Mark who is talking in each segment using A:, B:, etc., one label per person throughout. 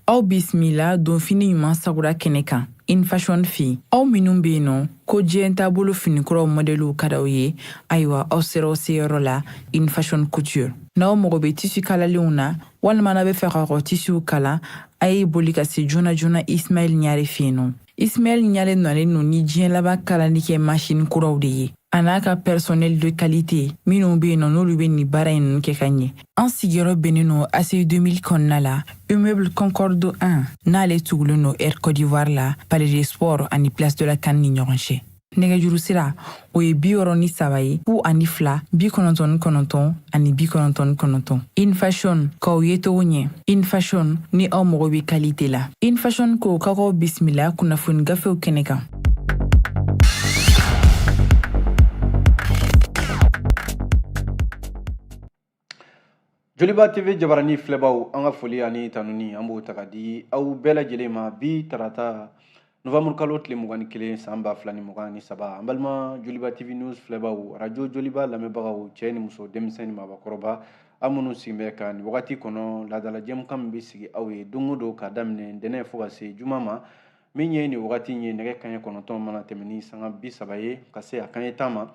A: Aw bisimila donfini ɲuman sagura kɛnɛ kan Infashion fɛ yen. Aw minnu bɛ yen nɔ ko diɲɛ taabolo finikuraw mɔdɛliw ka d'aw ye, ayiwa, aw sera aw seyɔrɔ la, Infashion Couture. N'aw mago bɛ tissu kalalenw na, walima n'aw bɛ fɛ k'aw ka tissuw kala, a ye boli ka se joona joona Ismaɛl Ɲare fɛ yen nɔ. Ismaɛl Ɲare nalen don ni diɲɛ laban kalali kɛ machine kuraw de ye, a n'a ka personnel de qualité minnu bɛ yen nɔ, n'olu bɛ nin baara in ninnu kɛ ka ɲɛ. An sigiyɔrɔ bɛnnen don ACI 2000 kɔnɔna la, immeuble Concorde 1, n'ale tugulen don Air Côte d'Ivoire la, Palais des Sports ani Place de la CAN ni ɲɔgɔn cɛ. Nɛgɛjuru sira, o ye 63 ye, 02 99 ani 99. Infashion, k'aw ye cogo ɲɛ. Infashion, ni aw mago bɛ qualité la. Infashion ko k'aw bisimila kunnafoni gafew kɛnɛ kan.
B: Joliba TV jabarani filɛbaw, an ka foli ani tanuni, an b'o ta ka di aw bɛɛ lajɛlen ma bi tarata novembre kalo tile 21 san 2023. An balima Joliba TV News filɛbaw, radio Joliba lamɛnbagaw, cɛ ni muso, denmisɛn ni maabakɔrɔba, aw minnu sigin bɛ ka nin wagati kɔnɔ laadala jɛmukan min bɛ sigi aw ye don o don ka daminɛ ntɛnɛn fo ka se juma ma, min ye nin wagati in ye nɛgɛ kanɲɛ 9 mana tɛmɛ ni sanga 30 ye ka se a kanɲɛ 10 ma.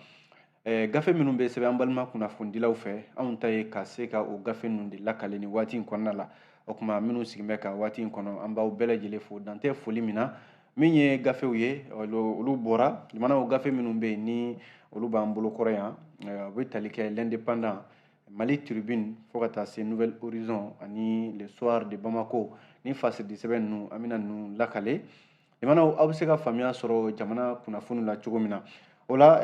B: Gafe minnu bɛ sɛbɛn an balima kunnafonidilaw fɛ, anw ta ye ka se ka o gafe ninnu de lakale nin waati in kɔnɔna la. O tuma minnu sigin bɛ ka waati in kɔnɔ, an b'aw bɛɛ lajɛlen fo dan tɛ foli min na. Min ye gafew ye, olu bɔra jamanaw gafe minnu bɛ yen ni olu b'an bolo kɔrɔ yan, u bɛ tali kɛ L'Indépendant, Mali Tribune, fo ka taa se Nouvel Horizon ani Le Soir de Bamako. Ni fasidi sɛbɛn ninnu, an bɛna ninnu lakale. Jamanaw, aw bɛ se ka faamuya sɔrɔ jamana kunnafoni la cogo min na, o la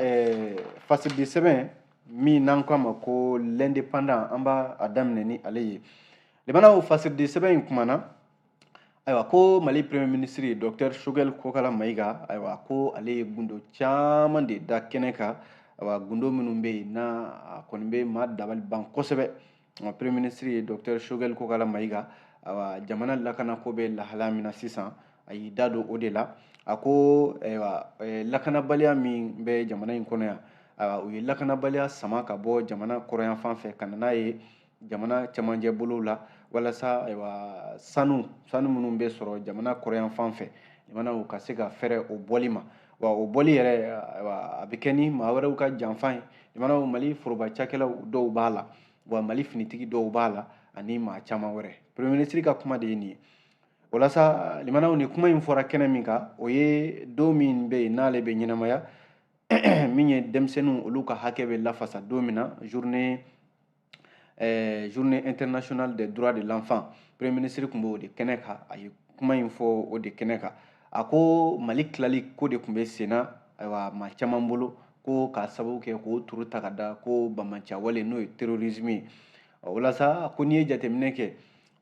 B: fasidi sɛbɛn min n'an ko a ma ko L'Indépendant, an b'a a daminɛ ni ale ye. Jamanaw, fasidi sɛbɛn in kumana, ayiwa, ko Mali premier ministre docteur Choguel Kokala Maïga, ayiwa, ko ale ye gundo caman de da kɛnɛ kan. Ayiwa, gundo minnu bɛ yen n'a a kɔni bɛ maa dabali ban kosɛbɛ. Premier ministre docteur Choguel Kokala Maïga, ayiwa, jamana lakanako bɛ lahalaya min na sisan, a y'i da don o de la. A ko ayiwa, lakanabaliya min bɛ jamana in kɔnɔ yan, ayiwa, u ye lakanabaliya sama ka bɔ jamana kɔrɔyanfan fɛ ka na n'a ye jamana cɛmancɛ bolow la, walasa ayiwa, sanu minnu bɛ sɔrɔ jamana kɔrɔyanfan fɛ, jamanaw ka se ka fɛrɛ o bɔli ma. Wa o bɔli yɛrɛ, ayiwa, a bɛ kɛ ni maa wɛrɛw ka janfa ye. Jamanaw, Mali foroba cakɛlaw dɔw b'a la, wa Mali finitigi dɔw b'a la, ani maa caman wɛrɛ. Premier ministre ka kuma de ye nin ye. O la sa, limanaw, ni kuma in fɔra kɛnɛ min kan, o ye don min bɛ yen n'ale bɛ ɲɛnamaya, min ye denmisɛnninw olu ka hakɛ bɛ lafasa don min na, journée internationale des droits de l'enfant. Premier ministre tun b'o de kɛnɛ kan, a ye kuma in fɔ o de kɛnɛ kan. A ko Mali tilali ko de tun bɛ sen na, ayiwa, maa caman bolo, ko k'a sababu kɛ k'o turu ta ka da ko banbaanciya n'o ye terrorisme ye. O la sa, ko n'i ye jateminɛ kɛ,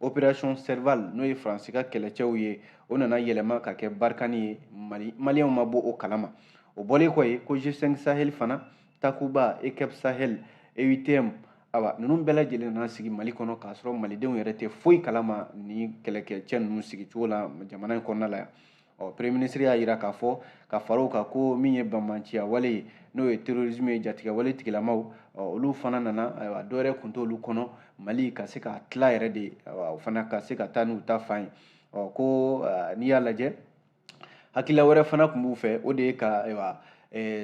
B: opération Serval, n'o ye Faransi ka kɛlɛcɛw ye, o nana yɛlɛma ka kɛ Barkhane ye, Mali maliyɛnw ma bɔ o kalama. O bɔlen kɔ yen, ko G5 Sahel fana, Takuba, EUCAP Sahel, EUTM, awa, ninnu bɛɛ lajɛlen nana sigi Mali kɔnɔ k'a sɔrɔ malidenw yɛrɛ tɛ foyi kalama ni kɛlɛkɛcɛ ninnu sigicogo la jamana in kɔnɔna la yan. Ɔ, premier ministre y'a jira k'a fɔ ka fara o kan ko min ye banbaanciya wale ye, n'o ye terrorisme ye, jatigɛ wale tigilamaw, olu fana nana. Ayiwa, dɔ wɛrɛ tun t'olu kɔnɔ, Mali ka se ka tila yɛrɛ de, o fana ka se ka taa n'u ta fan ye. Ɔ, ko n'i y'a lajɛ, hakilila wɛrɛ fana tun b'u fɛ, o de ye ka ayiwa,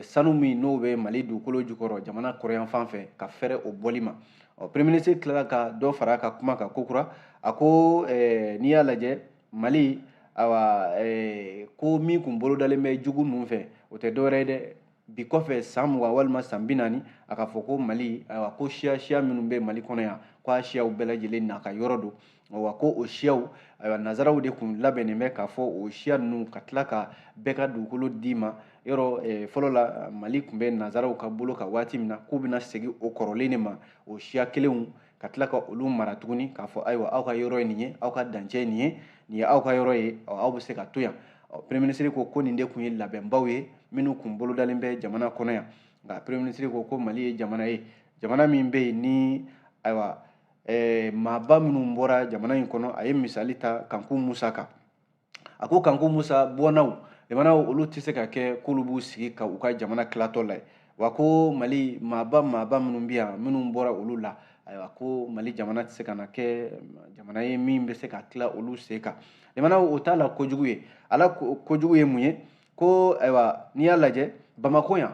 B: sanu min n'o bɛ Mali dugukolo jukɔrɔ jamana kɔrɔyanfan fɛ, ka fɛrɛ o bɔli ma. Ɔ, premier ministre tilala ka dɔ fara a ka kuma kan kokura. A ko n'i y'a lajɛ, Mali, ayiwa, ko min kun bolodalen bɛ jugu ninnu fɛ, o tɛ dɔwɛrɛ ye dɛ, bi kɔfɛ san 20 walima san 40, a ka fɔ ko Mali, ayiwa, ko siya siya minnu bɛ Mali kɔnɔ yan, ko a siyaw bɛɛ lajɛlen n'a ka yɔrɔ don. Wa ko o siyaw, ayiwa, nanzaraw de kun labɛnnen bɛ k'a fɔ o siya ninnu ka tila ka bɛɛ ka dugukolo d'i ma. Yɔrɔ fɔlɔ la, Mali tun bɛ nanzaraw ka bolo kan waati min na, k'u bɛna segin o kɔrɔlen de ma, o siya kelenw ka tila ka olu mara tuguni, k'a fɔ ayiwa, aw ka yɔrɔ ye nin ye, aw ka dancɛ ye nin ye, nin ye aw ka yɔrɔ ye, aw bɛ se ka to yan. Premier ministre ko ko nin de tun ye labɛnbaw ye minnu kun bolodalen bɛ jamana kɔnɔ yan. Nka premier ministre ko ko Mali ye jamana ye, jamana min bɛ yen ni ayiwa, maaba minnu bɔra jamana in kɔnɔ. A ye misali ta Kanku Musa kan. A ko Kanku Musa bɔnnaw, jamanaw, olu tɛ se ka kɛ k'olu b'u sigi ka u ka jamana tilatɔ la. Wa ko Mali maaba maaba minnu bɛ yan, minnu bɔra olu la, ayiwa, ko Mali jamana tɛ se ka na kɛ jamana ye min bɛ se ka tila olu sen kan. Limanaw, o t'a la kojugu ye. Ala kojugu ye mun ye? Ko ayiwa, n'i y'a lajɛ Bamakɔ yan,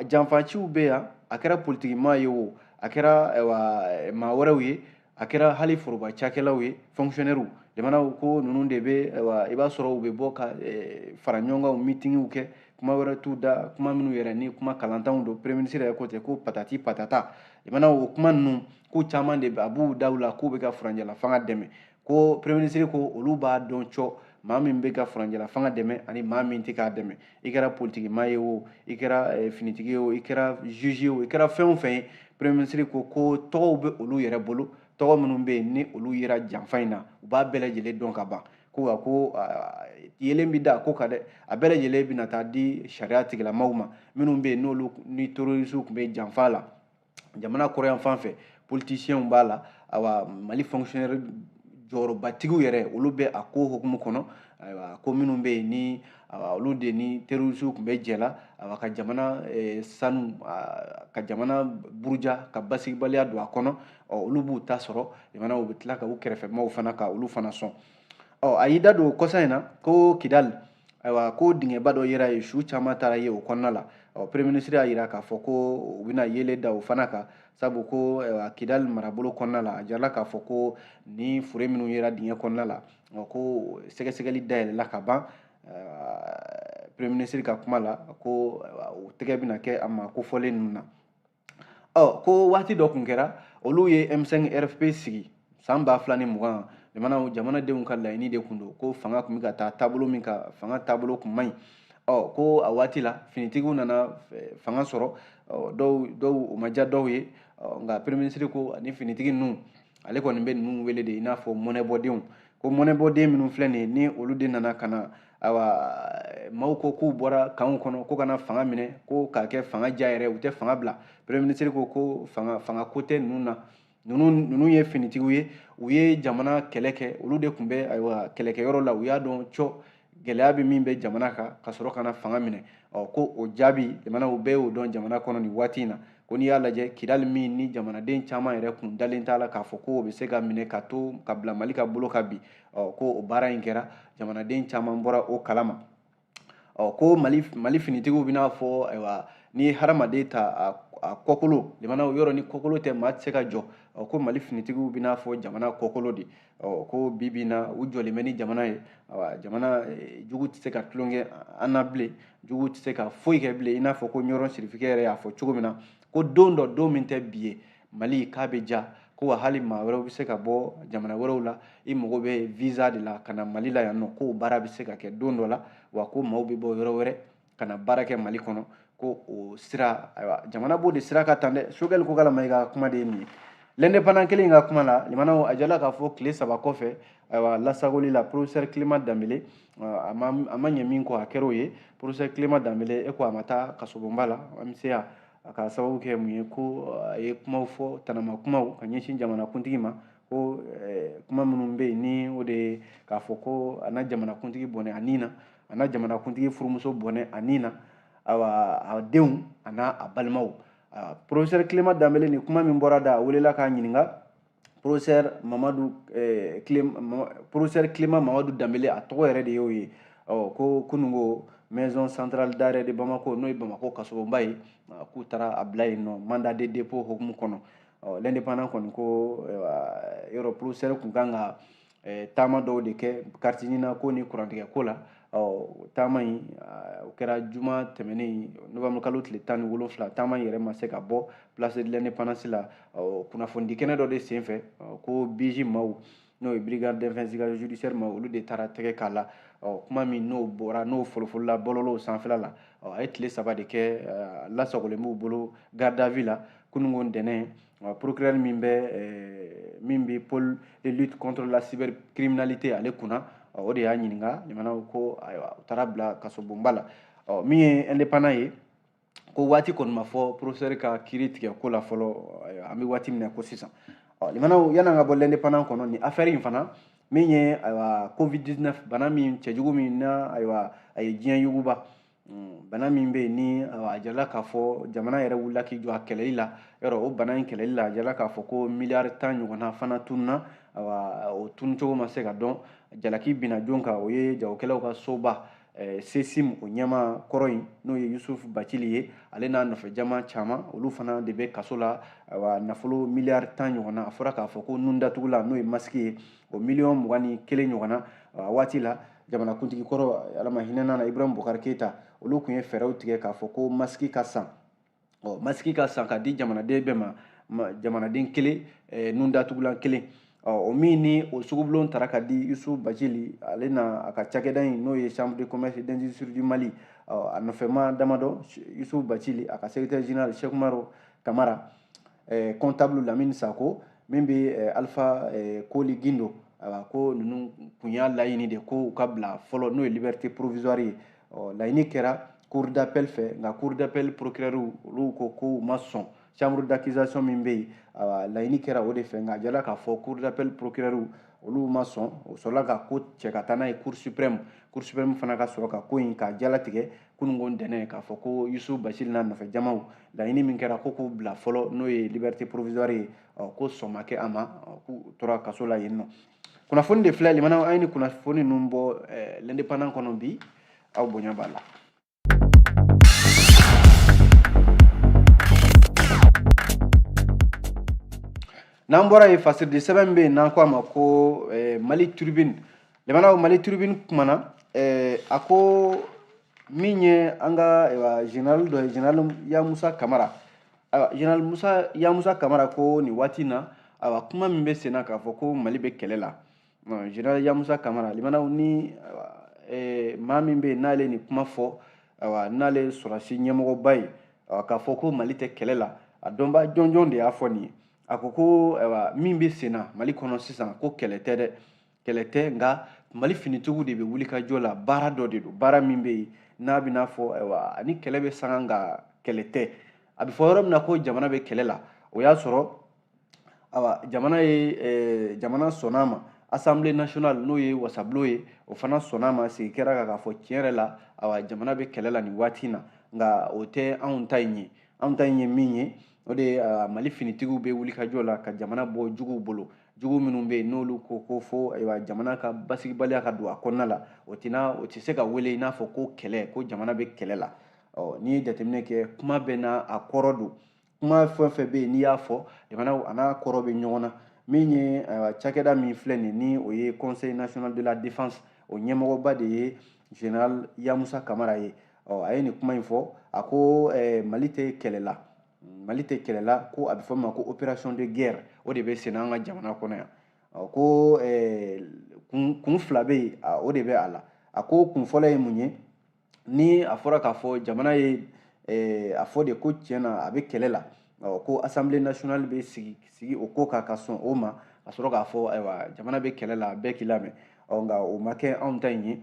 B: janfaciw bɛ yan. A kɛra politikimaa ye o, a kɛra ayiwa maa wɛrɛw ye, a kɛra hali foroba cakɛlaw ye, fonctionnaires. Limanaw, ko ninnu de bɛ, ayiwa, i b'a sɔrɔ u bɛ bɔ ka fara ɲɔgɔn kan, meetingw kɛ, kuma wɛrɛ t'u da, kuma minnu yɛrɛ ni kuma kalantanw don. Premier ministre yɛrɛ ko ten ko patati patata. Limanaw, o kuma ninnu ko caman de a b'u daw la k'u bɛ ka furancɛla fanga dɛmɛ. Ko premier ministre ko olu b'a dɔn cɔ, maa min bɛ ka furancɛla fanga dɛmɛ ani maa min tɛ k'a dɛmɛ. I kɛra politikimaa ye o, i kɛra finitigi ye o, i kɛra juge ye o, i kɛra fɛn o fɛn ye, premier ministre ko ko tɔgɔw bɛ olu yɛrɛ bolo, tɔgɔ minnu bɛ yen ni olu yera janfa in na, u b'a bɛɛ lajɛlen dɔn ka ban. Ko wa ko yelen bɛ da ko kan dɛ, a bɛɛ lajɛlen bɛna taa di sariya tigilamaw ma, minnu bɛ yen n'olu ni terroristes tun bɛ janfa la jamana kɔrɔyan fan fɛ. Politiciens b'a la, awa, Mali fonctionnaire jɔyɔrɔbatigiw yɛrɛ, olu bɛ a ko hukumu kɔnɔ. Ayiwa, ko minnu bɛ yen ni olu de ni terroristes tun bɛ jɛ la, awa, ka jamana sanu, ka jamana buruja, ka basigibaliya don a kɔnɔ, ɔ, olu b'u ta sɔrɔ. Jamana u bɛ tila ka u kɛrɛfɛmaw fana ka olu fana sɔn. Ɔ, a y'i da don kɔsa in na ko Kidali, ayiwa, ko dingɛba dɔ yera yen, su caman taara ye o kɔnɔna la. Ɔ, premier ministre y'a jira k'a fɔ ko u bɛna yelen da o fana kan, sabu ko ayiwa, Kidali marabolo kɔnɔna la, a jirala k'a fɔ ko ni fure minnu yera dingɛ kɔnɔna la, ɔ, ko sɛgɛsɛgɛli dayɛlɛla ka ban. Premier ministre ka kuma la, ko o tɛgɛ bɛna kɛ a ma kofɔlen ninnu na. Ɔ, ko waati dɔ kun kɛra, olu ye M5 RFP sigi san 2020. Jamana jamanadenw ka laɲini de kun don ko fanga tun bɛ ka taa taabolo min kan, fanga taabolo kun man ɲi. Ɔ, ko a waati la, finitigiw nana fanga sɔrɔ. Dɔw o ma diya dɔw ye. Nka premier ministre ko ani finitigi ninnu, ale kɔni bɛ ninnu wele de i n'a fɔ mɔnɛbɔdenw. Ko mɔnɛbɔden minnu filɛ nin ye, ni olu de nana ka na, ayiwa, maaw ko k'u bɔra kanw kɔnɔ ko kana fanga minɛ, ko k'a kɛ fanga diya yɛrɛ, u tɛ fanga bila. Premier ministre ko ko fanga ko tɛ ninnu na. Ninnu ye finitigiw ye, u ye jamana kɛlɛ kɛ, olu de tun bɛ, ayiwa, kɛlɛkɛyɔrɔ la, u y'a dɔn cɔ gɛlɛya bɛ min bɛ jamana kan, ka sɔrɔ ka na fanga minɛ. Ɔ, ko o jaabi, jamana u bɛɛ y'o dɔn jamana kɔnɔ nin waati in na. Ko n'i y'a lajɛ Kidali min ni jamanaden caman yɛrɛ kun dalen t'a la k'a fɔ ko o bɛ se ka minɛ ka to ka bila Mali ka bolo kan bi, ɔ, ko o baara in kɛra, jamanaden caman bɔra o kalama. Ɔ, ko Mali finitigiw bɛna fɔ, ayiwa, n'i ye hadamaden ta a kɔkolo, jamana yɔrɔ ni kɔkolo tɛ, maa tɛ se ka jɔ. Ɔ, ko Mali finitigiw bɛna fɔ jamana kɔkolo de. Ɔ, ko bi bi in na, u jɔlen bɛ ni jamana ye. Awa, jamana jugu tɛ se ka tulonkɛ an na bilen, jugu tɛ se ka foyi kɛ bilen. I n'a fɔ ko Ɲɔrɔ Sirifikɛ yɛrɛ y'a fɔ cogo min na ko don dɔ, don min tɛ bi ye, Mali k'a bɛ ja. Ko wa hali maa wɛrɛw bɛ se ka bɔ jamana wɛrɛw la, i mago bɛ visa de la ka na Mali la yan nɔ, k'o baara bɛ se ka kɛ don dɔ la. Wa ko maaw bɛ bɔ yɔrɔ wɛrɛ ka na baara kɛ Mali kɔnɔ, ko o sira, ayiwa, jamana b'o de sira ka tan dɛ. Choguel Kokalla Maïga ka kuma de ye nin ye. L'Indépendant kelen ka kuma la, limanaw, a jala k'a fɔ tile 3 kɔfɛ, ayiwa, lasagoli la, professeur Clément Dembélé, a ma ɲɛ min kɔ, a kɛra o ye. Professeur Clément Dembélé, e ko a ma taa kasobonba la MCA, a ka sababu kɛ mun ye? Ko a ye kumaw fɔ, tanama kumaw ka ɲɛsin jamanakuntigi ma, ko kuma minnu bɛ yen ni o de ye k'a fɔ ko a na jamanakuntigi bɔnɛ a nin na, a na jamanakuntigi furumuso bɔnɛ a nin na, awa, a denw a n'a a balimaw. Professeur Clément Dembélé, ni kuma min bɔra da, a welela k'a ɲininka. Professeur Mamadu professeur Clément Mamadu Dembélé, a tɔgɔ yɛrɛ de y'o ye. Ɔ, ko kununko maison centrale d'arrêt de Bamako, n'o ye Bamako kasobonba ye, k'u taara a bila yen nɔ mandat de dépôt hukumu kɔnɔ. Ɔ, L'Indépendant kɔni ko yɔrɔ professeur kun kan ka taama dɔw de kɛ carte ɲina ko ni kurantigɛ ko la. Ɔ, taama in, o kɛra juma tɛmɛnen, novembre kalo tile 17. Taama in yɛrɛ ma se ka bɔ place de l'Indépendance la. Ɔ, kunnafonidi kɛnɛ dɔ de senfɛ, ko BIJ maaw, n'o ye brigade d'investigation judiciaire ma, olu de taara tɛgɛ k'a la. Ɔ, kuma min n'o bɔra, n'o fɔlɔfɔlɔla bɔlɔlɔw sanfɛla la, ɔ, a ye tile 3 de kɛ lasagolen b'u bolo garde à vue la. Kununko ntɛnɛn, procureur min bɛ pôle de lutte contre la cybercriminalité ale kunna, o de y'a ɲininka. Limanaw, ko ayiwa, u taara bila kasobonba la. Ɔ, min ye Indépendant ye, ko waati kɔni ma fɔ professeur ka kiiri tigɛ ko la fɔlɔ, an bɛ waati min na ko sisan. Ɔ, limanaw, yan'an ka bɔ L'Indépendant kɔnɔ, nin affaire in fana min ye, ayiwa, Covid 19 bana min cɛjugu min na, ayiwa, a ye diɲɛ yuguba. Bana min bɛ yen ni a jirala k'a fɔ jamana yɛrɛ wulila k'i jɔ a kɛlɛli la, yɔrɔ o bana in kɛlɛli la, a jirala k'a fɔ ko miliyari 10 ɲɔgɔnna fana tununa. Ayiwa, o tununcogo ma se ka dɔn. Jalaki binna jɔn kan? O ye jagokɛlaw ka soba CSIM o ɲɛmaa kɔrɔ in, n'o ye Yusuf Bacili ye, ale n'a nɔfɛ jama caman, olu fana de bɛ kaso la. Ayiwa, nafolo miliyari 10 ɲɔgɔnna, a fɔra k'a fɔ ko nun datugula, n'o ye masque ye, o miliyɔn 21 ɲɔgɔnna. A waati la, jamanakuntigi kɔrɔ, Ala ma hinɛ na, Ibrahim Boubacar Keita, olu tun ye fɛɛrɛw tigɛ k'a fɔ ko masque ka san. Masque ka san ka di jamanaden bɛɛ ma, jamanaden kelen, nun datugulan kelen. O min ni o sugubulon tara ka di Yusuf Bacili, ale na a ka cakɛda in, n'o ye Chambre de commerce et d'industrie du Mali, a nɔfɛma damadɔ, Yusuf Bacili, a ka secrétaire général Cheikh Umaru Kamara, comptable Lamine Sako, min bɛ Alpha Koli Gindo. Ayiwa, ko ninnu kun y'a laɲini de ko u ka bila fɔlɔ, n'o ye liberté provisoire ye. Laɲini kɛra cour d'appel fɛ, nka cour d'appel procureur olu ko ko u ma sɔn. Chambre d'accusation min bɛ yen, ayiwa, laɲini kɛra o de fɛ, nka a jala k'a fɔ cour d'appel procureur olu ma sɔn. O sɔrɔla ka ko cɛ ka taa n'a ye cour suprême. Cour suprême fana ka sɔrɔ ka ko in k'a jalatigɛ kununko ntɛnɛn, k'a fɔ ko Yusuf Bacili n'a nɔfɛ jamaw, laɲini min kɛra ko k'u bila fɔlɔ, n'o ye liberté provisoire ye, ko sɔn ma kɛ a ma, k'u tora kaso la yen nɔ. Kunnafoni de filɛ limanaw, an ye ni kunnafoni ninnu bɔ l'Indépendant kɔnɔ bi, aw bonya b'a la. N'an bɔra yen, fasiridi sɛbɛn bɛ yen n'an ko a ma ko Mali Tribune. Limanaw, Mali Tribune kumana, a ko min ye an ka général dɔ ye, général Yamusa Kamara. Ayiwa, général Musa Yamusa Kamara ko nin waati in na, ayiwa, kuma min bɛ sen na k'a fɔ ko Mali bɛ kɛlɛ la, général Yamusa Kamara, limanaw, ni maa min bɛ yen n'ale nin kuma fɔ, ayiwa, n'ale ye sɔrɔdasi ɲɛmɔgɔba ye, k'a fɔ ko Mali tɛ kɛlɛ la, a dɔnbaa jɔnjɔn de y'a fɔ nin ye. A ko ko ayiwa, min bɛ sen na Mali kɔnɔ sisan, ko kɛlɛ tɛ dɛ, kɛlɛ tɛ, nka Mali finitigiw de bɛ wuli ka jɔ la, baara dɔ de don, baara min bɛ yen n'a bɛna fɔ, ayiwa, ani kɛlɛ bɛ sanga, nka kɛlɛ tɛ. A bɛ fɔ yɔrɔ min na ko jamana bɛ kɛlɛ la, o y'a sɔrɔ ayiwa, jamana ye jamana sɔnna a ma, Assemblée nationale, n'o ye wasabulon ye, o fana sɔnna a ma, sigi kɛra kan k'a fɔ tiɲɛ yɛrɛ la, ayiwa, jamana bɛ kɛlɛ la nin waati in na, nka o tɛ anw ta in ye. Anw ta in ye min ye, o de ye Mali finitigiw bɛ wuli ka jɔ la ka jamana bɔ juguw bolo, jugu minnu bɛ yen n'olu ko ko fo ayiwa, jamana ka basigibaliya ka don a kɔnɔna la, o tɛna, o tɛ se ka wele i n'a fɔ ko kɛlɛ, ko jamana bɛ kɛlɛ la. N'i ye jateminɛ kɛ, kuma bɛɛ n'a a kɔrɔ don, kuma fɛn fɛn bɛ yen n'i y'a fɔ, jamana a n'a kɔrɔ bɛ ɲɔgɔn na. Min ye ayiwa, cakɛda min filɛ nin ni o ye Conseil national de la défense, o ɲɛmɔgɔba de ye général Yamusa Kamara ye. A ye nin kuma in fɔ, a ko Mali tɛ kɛlɛ la, Mali tɛ kɛlɛ la, ko a bɛ fɔ min ma ko opération de guerre, o de bɛ sen an ka jamana kɔnɔ yan. Ko kun fila bɛ yen, o de bɛ a la. A ko kun fɔlɔ ye mun ye? Ni a fɔra k'a fɔ jamana ye a fɔ de ko tiɲɛ na a bɛ kɛlɛ la, ko Assemblée nationale bɛ sigi o ko kan ka sɔn o ma, ka sɔrɔ k'a fɔ ayiwa, jamana bɛ kɛlɛ la, bɛɛ k'i lamɛn. Nka o ma kɛ anw ta in ye.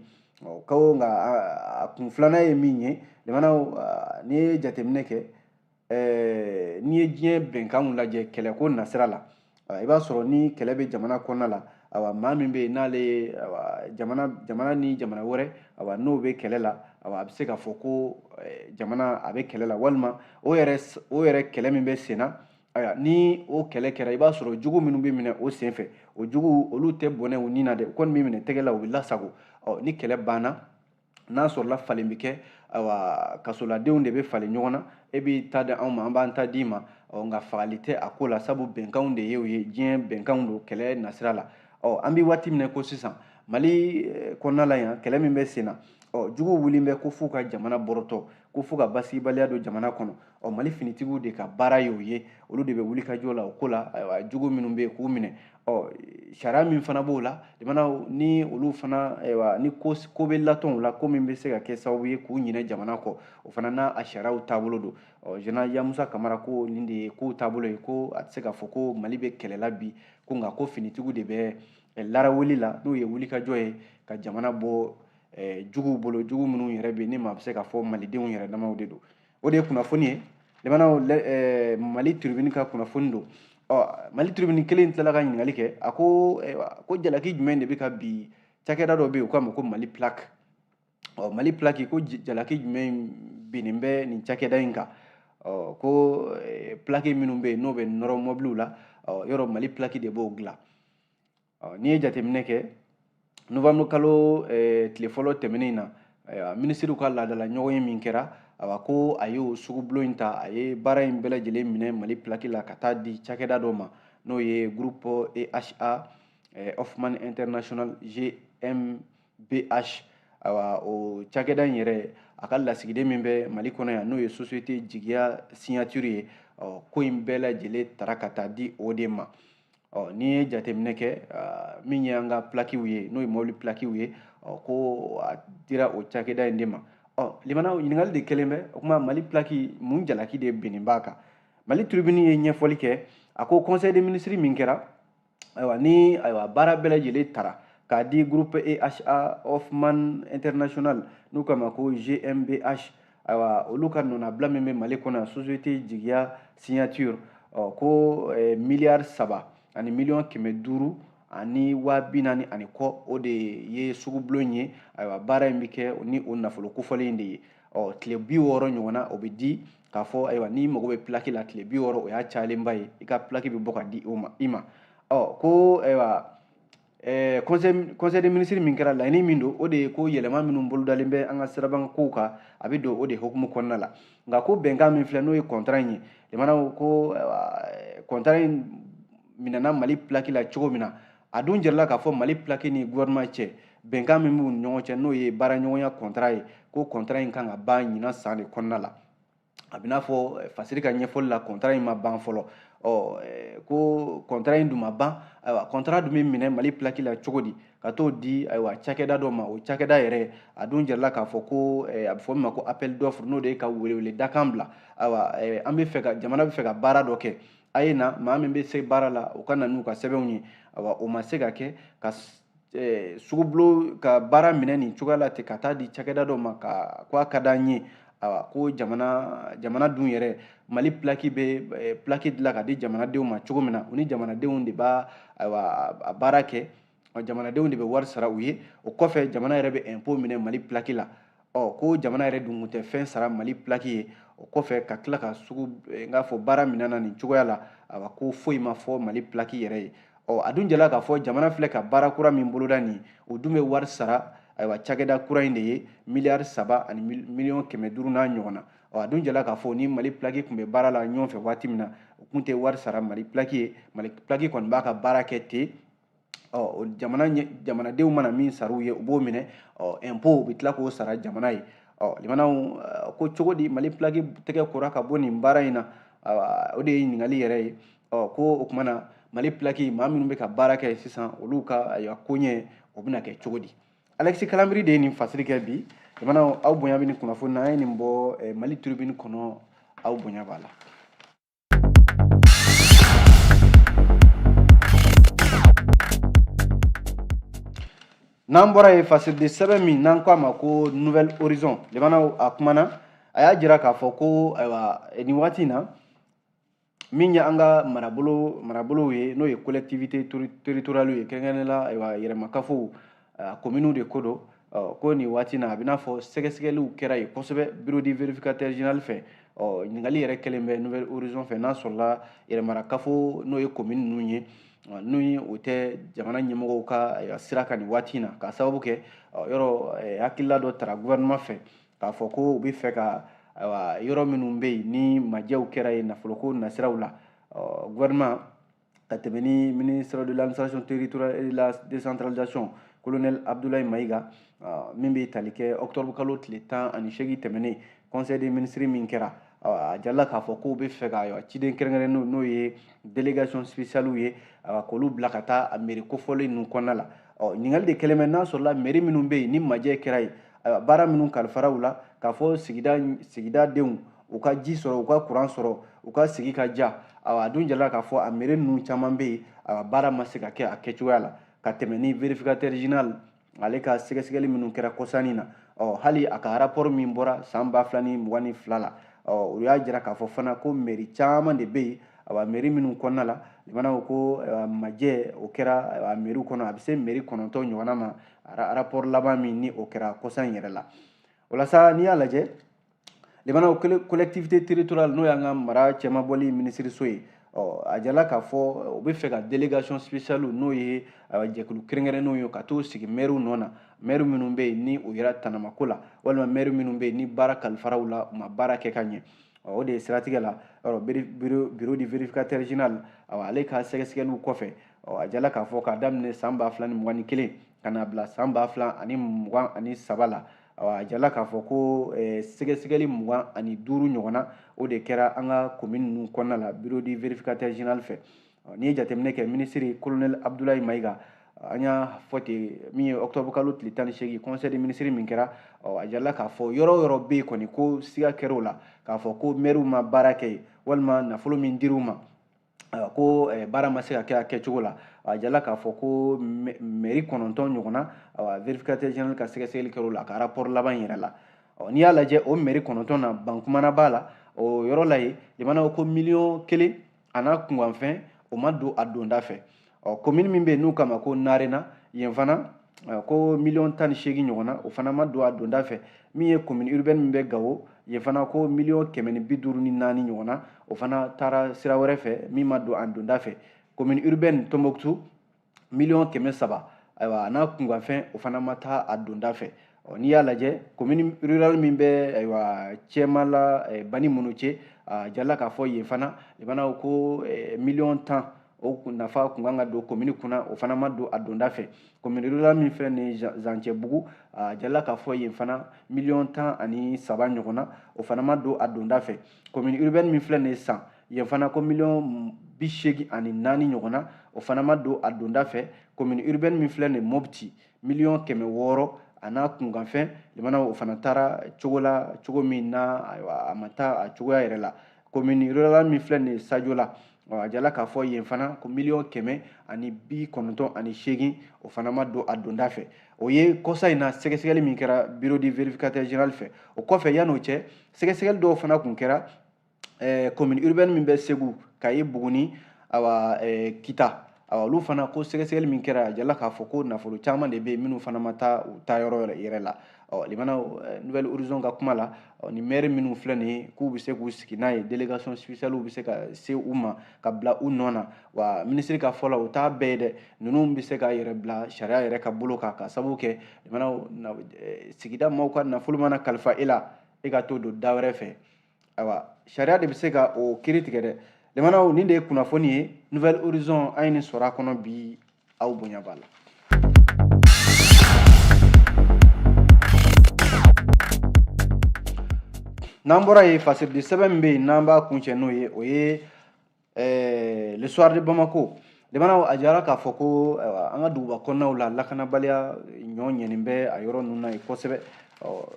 B: Ko nka a kun filanan ye min ye, jamanaw, n'i ye jateminɛ kɛ, n'i ye diɲɛ bɛnkanw lajɛ kɛlɛko nasira la, i b'a sɔrɔ ni kɛlɛ bɛ jamana kɔnɔna la, ayiwa, maa min bɛ yen n'ale ye jamana ni jamana wɛrɛ, ayiwa, n'o bɛ kɛlɛ la, ayiwa, a bɛ se k'a fɔ ko jamana a bɛ kɛlɛ la, walima o yɛrɛ kɛlɛ min bɛ sen na, ayiwa, ni o kɛlɛ kɛra, i b'a sɔrɔ jugu minnu bɛ minɛ o sen fɛ, o jugu olu tɛ bɔnɛ u ni na dɛ, u kɔni bɛ minɛ tɛgɛ la, u bɛ lasago. Ni kɛlɛ banna, n'a sɔrɔla falen bɛ kɛ, ayiwa, kasoladenw de bɛ falen ɲɔgɔn na, e b'i ta di anw ma, an b'an ta d'i ma. Nka fagali tɛ a ko la, sabu bɛnkanw de ye o ye, diɲɛ bɛnkanw don kɛlɛ nasira la. An bɛ waati min na ko sisan Mali kɔnɔna la yan, kɛlɛ min bɛ sen na, juguw wulilen bɛ ko f'u ka jamana bɔrɔtɔ, ko f'u ka basigibaliya don jamana kɔnɔ. Mali finitigiw de ka baara ye o ye, olu de bɛ wuli ka jɔ la o ko la, ayiwa, jugu minnu bɛ yen k'u minɛ. Sariya min fana b'o la, jamana ni olu fana, ayiwa, ni ko bɛ latɔn o la, ko min bɛ se ka kɛ sababu ye k'u ɲinɛ jamana kɔ, o fana n'a a sariyaw taabolo don. Général Yamusa Kamara ko nin de ye kow taabolo ye, ko a tɛ se k'a fɔ ko Mali bɛ kɛlɛ la bi, ko nka ko finitigiw de bɛ larawuli la, n'o ye wulikajɔ ye ka jamana bɔ juguw bolo, jugu minnu yɛrɛ bɛ yen ni maa bɛ se k'a fɔ malidenw yɛrɛ damaw de don. O de ye kunnafoni ye, limanaw, Mali Tribune ka kunnafoni don. Mali Tribune kelen tilala ka ɲininkali kɛ, a ko ko jalaki jumɛn de bɛ ka bi cakɛda dɔ bɛ yen u k'a ma ko Mali Plaque. Ɔ, Mali plaque ko jalaki jumɛn binnen bɛ nin cakɛda in kan? Ɔ, ko plaque minnu bɛ yen n'o bɛ nɔrɔ mɔbiliw la, ɔ, yɔrɔ Mali plaque de b'o dilan. Ɔ, n'i ye jateminɛ kɛ novembre kalo tile fɔlɔ tɛmɛnen in na, minisiriw ka laadala ɲɔgɔn ye min kɛra, awa, ko a y'o sugubulon in ta, a ye baara in bɛɛ lajɛlen minɛ Mali plaque la ka taa di cakɛda dɔ ma, n'o ye groupe EHA Hoffman International GmbH. Awa, o cakɛda in yɛrɛ, a ka lasigiden min bɛ Mali kɔnɔ yan, n'o ye société Jigiya Signature ye, ɔ, ko in bɛɛ lajɛlen tara ka taa di o de ma. Ɔ, n'i ye jateminɛ kɛ, min ye an ka plaquew ye, n'o ye mobili plaquew ye, ɔ, ko a dira o cakɛda in de ma. Ɔ, limanaw, ɲininkali de kɛlen bɛ o kuma: Mali plaque, mun jalaki de binnen b'a kan? Mali Tribune ye ɲɛfɔli kɛ, a ko conseil des ministres min kɛra, ayiwa, ni ayiwa baara bɛɛ lajɛlen tara k'a di groupe EHA Hoffman International, n'u k'a ma ko GmbH, ayiwa, olu ka nɔnabila min bɛ Mali kɔnɔ yan, société Jigiya Signature, ɔ, ko miliyari 3 ani miliyɔn 540 ani kɔ, o de ye sugubulon ye. Ayiwa, baara in bɛ kɛ ni o nafolo kofɔlen in de ye. Ɔ, tile 60 ɲɔgɔnna o bɛ di k'a fɔ, ayiwa, n'i mago bɛ plaque la, tile 60, o y'a cayalenba ye, i ka plaque bɛ bɔ ka di o ma i ma. Ɔ, ko ayiwa, conseil des ministres min kɛra, laɲini min don, o de ye ko yɛlɛma minnu bolodalen bɛ an ka siraban kow kan, a bɛ don o de hukumu kɔnɔna la. Nka ko bɛnkan min filɛ, n'o ye contrat in ye, limanaw, ko contrat in minɛna Mali plaque la cogo min na, a dun jirala k'a fɔ Mali plaque ni gouvernement cɛ, bɛnkan min b'u ni ɲɔgɔn cɛ, n'o ye baaraɲɔgɔnya contrat ye, ko contrat in kan ka ban ɲinan san de kɔnɔna la. A bɛ n'a fɔ Fasiri ka ɲɛfɔli la, contrat in ma ban fɔlɔ. Ɔ, ko contrat in dun ma ban, ayiwa, contrat dun bɛ minɛ Mali plaque la cogo di ka t'o di, ayiwa, cakɛda dɔ ma? O cakɛda yɛrɛ, a dun jirala k'a fɔ ko a bɛ fɔ min ma ko appel d'offre, n'o de ye ka welewele dakan bila, ayiwa, an bɛ fɛ ka, jamana bɛ fɛ ka baara dɔ kɛ, a ye na, maa min bɛ se baara la, o ka na n'u ka sɛbɛnw ye. Ayiwa, o ma se ka kɛ ka sugubulon ka baara minɛ nin cogoya la ten ka taa di cakɛda dɔ ma ka ko a ka d'an ye. Ayiwa, ko jamana dun yɛrɛ, Mali plaque bɛ plaque dilan ka di jamanadenw ma cogo min na, u ni jamanadenw de b'a, ayiwa, a baara kɛ, jamanadenw de bɛ wari sara u ye. O kɔfɛ, jamana yɛrɛ bɛ impôt minɛ Mali plaque la. Ɔ, ko jamana yɛrɛ dun tɛ fɛn sara Mali plaque ye, o kɔfɛ ka tila ka sugu n k'a fɔ baara minɛ na nin cogoya la, ayiwa, ko foyi ma fɔ Mali plaque yɛrɛ ye. Ɔ, a dun jɛla k'a fɔ jamana filɛ ka baara kura min boloda nin, o dun bɛ wari sara, ayiwa, cakɛda kura in de ye miliyari 3 ani miliyɔn 500 n'a ɲɔgɔn na. Ɔ, a dun jɛla k'a fɔ ni Mali plaque tun bɛ baara la ɲɔgɔn fɛ waati min na, o tun tɛ wari sara Mali plaque ye. Mali plaque kɔni b'a ka baara kɛ ten. Ɔ, jamana jamanadenw mana min sara u ye, u b'o minɛ. Ɔ, impôt, u bɛ tila k'o sara jamana ye. Ɔ, limanaw, ko cogo di Mali plaque tɛgɛ kora ka bɔ nin baara in na? O de ye ɲininkali yɛrɛ ye. Ɔ, ko o tuma na, Mali plaque, maa minnu bɛ ka baara kɛ sisan, olu ka, ayiwa, koɲɛ o bɛna kɛ cogo di? Alexis Kalambry de ye nin fasiri kɛ bi. Jamana, aw bonya bɛ nin kunnafoni na, an ye nin bɔ Mali Tribune kɔnɔ, aw bonya b'a la. N'an bɔra yen, fasiridi sɛbɛn min n'an ko a ma ko Nouvel Horizon, limanaw, a kumana, a y'a jira k'a fɔ ko, ayiwa, nin waati in na, min ye an ka marabolow ye, n'o ye collectivité territoriale ye, kɛrɛnkɛrɛnnenya la, ayiwa, yɛrɛmakafow, communes de ko don, ko nin waati in na, a bɛ n'a fɔ sɛgɛsɛgɛliw kɛra yen kosɛbɛ bureau du vérificateur général fɛ. Ɔ, ɲininkali yɛrɛ kɛlen bɛ Nouvel Horizon fɛ, n'a sɔrɔla yɛrɛmarakafo, n'o ye commune ninnu ye, n'o ye o tɛ jamana ɲɛmɔgɔw ka sira kan nin waati in na, k'a sababu kɛ yɔrɔ hakilila dɔ tara gouvernement fɛ k'a fɔ ko u bɛ fɛ ka, ayiwa, yɔrɔ minnu bɛ yen ni majɛw kɛra yen nafoloko nasiraw la, gouvernement ka tɛmɛ ni ministre de l'administration territoriale et de la décentralisation, colonel Abdoulaye Maïga, min bɛ tali kɛ octobre kalo tile 18 tɛmɛnen, conseil des ministres min kɛra, a jirala k'a fɔ k'u bɛ fɛ ka, ayiwa, ciden kɛrɛnkɛrɛnnenw, n'o ye délégation spéciale ye, ayiwa, k'olu bila ka taa a mairie kofɔlen ninnu kɔnɔna la. Ɔ, ɲininkali de kɛlen bɛ n'a sɔrɔla mairie minnu bɛ yen ni majɛ kɛra yen, ayiwa, baara minnu kalifara u la k'a fɔ sigidadenw u ka ji sɔrɔ, u ka kuran sɔrɔ, u ka sigi ka ja, ayiwa, a dun jirala k'a fɔ a mairie ninnu caman bɛ yen, ayiwa, baara ma se ka kɛ a kɛcogoya la ka tɛmɛ ni vérificateur général ale ka sɛgɛsɛgɛli minnu kɛra kɔsannin na. Ɔ, hali a ka rapport min bɔra san 2022 la, ɔ, o y'a jira k'a fɔ fana ko mairie caman de bɛ yen, ayiwa, mairie minnu kɔnɔna la, limanaw, ko majɛ o kɛra, ayiwa, mairie kɔnɔ, a bɛ se mairie 9 ɲɔgɔnna ma, rapport laban min ni o kɛra kɔsan in yɛrɛ la. O la sa, n'i y'a lajɛ, limanaw, collectivité territoriale, n'o y'an ka mara cɛmabɔli minisiriso ye, ɔ a jala k'a fɔ u bɛ fɛ ka délégation spéciale, n'o ye jɛkulu kɛrɛnkɛrɛnnenw ye, ka t'o sigi mɛriw nɔ na, mɛri minnu bɛ yen ni o yera tanamako la, walima mɛri minnu bɛ yen ni baara kalifara u la, u ma baara kɛ ka ɲɛ. O de ye siratigɛ la, bureau du vérificateur général, ale ka sɛgɛsɛgɛliw kɔfɛ, a jala k'a fɔ k'a daminɛ san 2021 ka na bila san 2023 la, a jala k'a fɔ ko sɛgɛsɛgɛli 25 ɲɔgɔnna, o de kɛra an ka commune ninnu kɔnɔna la, bureau du vérificateur général fɛ. N'i ye jateminɛ kɛ, minisiri colonel Abdoulaye Maïga, an y'a fɔ ten, min ye octobre kalo tile 18, conseil des ministres min kɛra, a jala k'a fɔ yɔrɔ o yɔrɔ bɛ yen kɔni ko siga kɛra o la, k'a fɔ ko mɛriw ma baara kɛ yen, walima nafolo min dir'u ma ko baara ma se ka kɛ a kɛcogo la. A jala k'a fɔ ko mairie 9 ɲɔgɔnna, vérificateur général ka sɛgɛsɛgɛli kɛra o la, a ka rapport laban yɛrɛ la. N'i y'a lajɛ, o mairie 9 na, Bankumana b'a la. O yɔrɔ la yen, limanaw, ko miliyɔn 1 a n'a kunkanfɛn, o ma don a donda fɛ. Ɔ commune min bɛ yen n'u k'a ma ko Narena, yen fana ko miliyɔn 18 ɲɔgɔnna, o fana ma don a donda fɛ. Min ye commune urbaine min bɛ Gawo, yen fana ko miliyɔn 154 ɲɔgɔnna, o fana taara sira wɛrɛ fɛ min ma don a donda fɛ. Commune urbaine Tombouctou, miliyɔn 300, ayiwa, a n'a kunkanfɛn, o fana ma taa a donda fɛ. N'i y'a lajɛ, commune rurale min bɛ, ayiwa, Cɛmala, Bani Monoce, a jala k'a fɔ yen fana, limanaw, ko miliyɔn 10, o nafa kun kan ka don commune kunna, o fana ma don a donda fɛ. Commune rurale min filɛ nin ye, Zancɛbugu, a jala k'a fɔ yen fana, miliyɔn 13 ɲɔgɔnna, o fana ma don a donda fɛ. Commune urbaine min filɛ nin ye, San, yen fana ko miliyɔn 84 ɲɔgɔnna, o fana ma don a donda fɛ. Commune urbaine min filɛ nin ye, Mopti, miliyɔn 600 a n'a kunkanfɛn, limanaw, o fana taara cogo la, cogo min na, ayiwa, a ma taa a cogoya yɛrɛ la. Commune rurale min filɛ nin ye, Sadiola, a jala k'a fɔ yen fana ko miliyɔn 198, o fana ma don a donda fɛ. O ye kɔsa in na sɛgɛsɛgɛli min kɛra bureau du vérificateur général fɛ. O kɔfɛ, yan'o cɛ, sɛgɛsɛgɛli dɔw fana kun kɛra commune urbaine min bɛ Segu, Kayi, Buguni, awa, Kita. Awa, olu fana ko sɛgɛsɛgɛli min kɛra, a jala k'a fɔ ko nafolo caman de bɛ yen minnu fana ma taa u taa yɔrɔ yɛrɛ la. Ɔ limana, Nouvel Horizon ka kuma la, ni maire minnu filɛ nin ye k'u bɛ se k'u sigi n'a ye, délégation spéciale bɛ se ka se u ma ka bila u nɔ na. Wa minisiri ka fɔ la, o t'a bɛɛ ye dɛ, ninnu bɛ se k'a yɛrɛ bila sariya yɛrɛ ka bolo kan, ka sababu kɛ, limanaw, sigida maaw ka nafolo mana kalifa e la, e ka t'o don da wɛrɛ fɛ, ayiwa, sariya de bɛ se ka o kiiri tigɛ dɛ. Limanaw, nin de ye kunnafoni ye Nouvel Horizon an ye nin sɔrɔ a kɔnɔ bi. Aw bonya b'a la. N'an bɔra yen, fasiridi sɛbɛn min bɛ yen n'an b'a kuncɛ n'o ye, o ye Le Soir de Bamako. Limanaw, a jara k'a fɔ ko an ka duguba kɔnɔnaw la, lakanabaliya ɲɔ ɲɛnen bɛ a yɔrɔ ninnu na yen kosɛbɛ.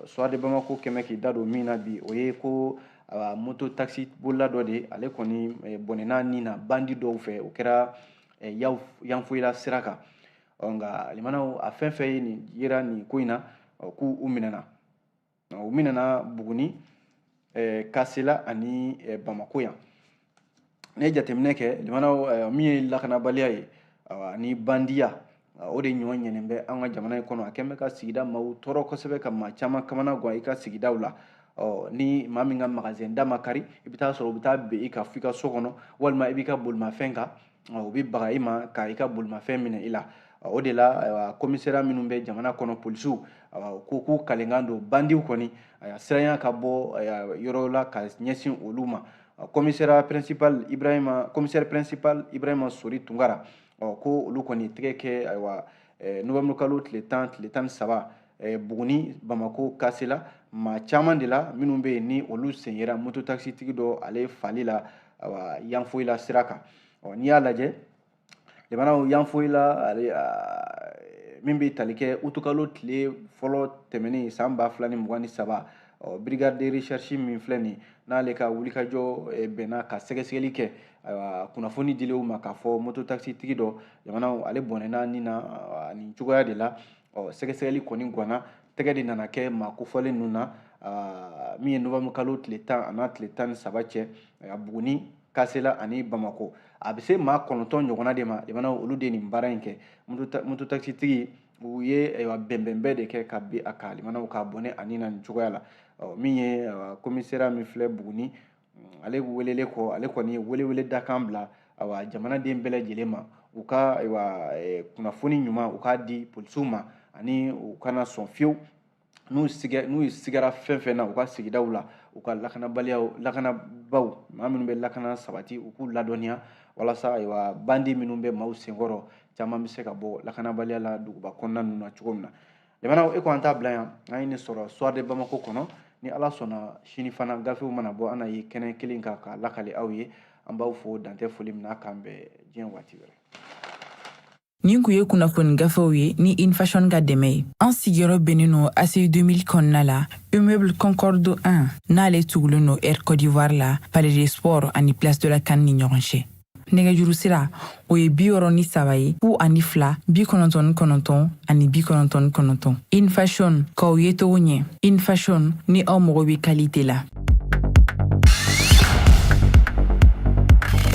B: Soir de Bamako kɛmɛ k'i da don min na bi, o ye ko moto taxi bolila dɔ de, ale kɔni bɔnɛna nin na bandi dɔw fɛ, o kɛra Yanfoyila sira kan. Nka limanaw, a fɛn fɛn ye nin yera nin ko in na, k'u u minɛna, u minɛna Buguni, Kasela ani Bamako yan. Ne ye jateminɛ kɛ, limanaw, min ye lakanabaliya ye ani bandiya, o de ɲɔ ɲɛnen bɛ an ka jamana in kɔnɔ. A kɛn bɛ ka sigida maaw tɔɔrɔ kosɛbɛ, ka maa caman kamana gan i ka sigidaw la. Ɔ ni maa min ka magasin da ma kari, i bɛ taa sɔrɔ u bɛ taa ben i kan f'i ka so kɔnɔ, walima i b'i ka bolimafɛn kan, u bɛ baga i ma ka i ka bolimafɛn minɛ i la. O de la, ayiwa, commissariat minnu bɛ jamana kɔnɔ, polisiw ko k'u kalenkan don bandiw kɔni siranya ka bɔ yɔrɔ la ka ɲɛsin olu ma. Commissariat principal Ibrahima, commissaire principal Ibrahima Sori Tunkara, ko olu kɔni tɛgɛ kɛ, ayiwa, novembre kalo tile 10, tile 13, Buguni, Bamako, Kasela, maa caman de la minnu bɛ yen ni olu sen yera moto taxi tigi dɔ ale fali la, ayiwa, Yanfoyila sira kan. N'i y'a lajɛ, limanaw, Yanfoyila ale min bɛ tali kɛ utukalo tile fɔlɔ tɛmɛnen san 2023, brigade de recherche min filɛ nin, n'ale ka wulikajɔ bɛnna ka sɛgɛsɛgɛli kɛ, ayiwa, kunnafoni dilen u ma k'a fɔ moto taxi tigi dɔ, jamanaw, ale bɔnɛna nin na nin cogoya de la. Sɛgɛsɛgɛli kɔni ganna, tɛgɛ de nana kɛ maa kofɔlen ninnu na, min ye novembre kalo tile 10 a n'a tile 13 cɛ, Buguni, Kasela ani Bamako. A bɛ se maa 9 ɲɔgɔnna de ma. Jamana, olu de ye nin baara in kɛ. Moto taxi tigi U ye ayiwa bɛnbɛnbɛn de kɛ ka bin a kan, limanaw, k'a bɔnɛ a ni na nin cogoya la. Ɔ, min ye commissariat min filɛ Buguni, ale welelen kɔ, ale kɔni ye welewele dakan bila awa jamanaden bɛɛ lajɛlen ma, u ka ayiwa kunnafoni ɲuman u k'a di polisiw ma, ani u kana sɔn fiyewu n'u sigɛ n'u sigara fɛn fɛn na u ka sigidaw la, u ka lakanabaliyaw, lakanabaaw, maa minnu bɛ lakana sabati, u k'u ladɔnniya walasa ayiwa bandi minnu bɛ maaw senkɔrɔ caman bɛ se ka bɔ lakanabaliya la duguba kɔnɔna ninnu na cogo min na. Limanaw, e ko an t'a bila yan, an ye nin sɔrɔ Soir de Bamako kɔnɔ. Ni Ala sɔnna, sini fana gafew mana bɔ, an na ye kɛnɛ kelen kan k'a lakale aw ye. An b'aw fo dantɛ foli min na. K'an bɛn diɲɛ waati wɛrɛ.
A: Nin kun ye kunnafoni gafew ye ni Infashion ka dɛmɛ ye. An sigiyɔrɔ bɛnnen no ACI 2000 kɔnɔna la, immeuble Concorde 1, n'ale tugulen no Air Côte d'Ivoire la, Palais des Sports ani Place de la CAN ni ɲɔgɔn cɛ. Nɛgɛjuru sira, o ye 63 ye, 02 99 ani 99. Infashion, k'aw ye cogo ɲɛ. Infashion, ni aw mago bɛ qualité la.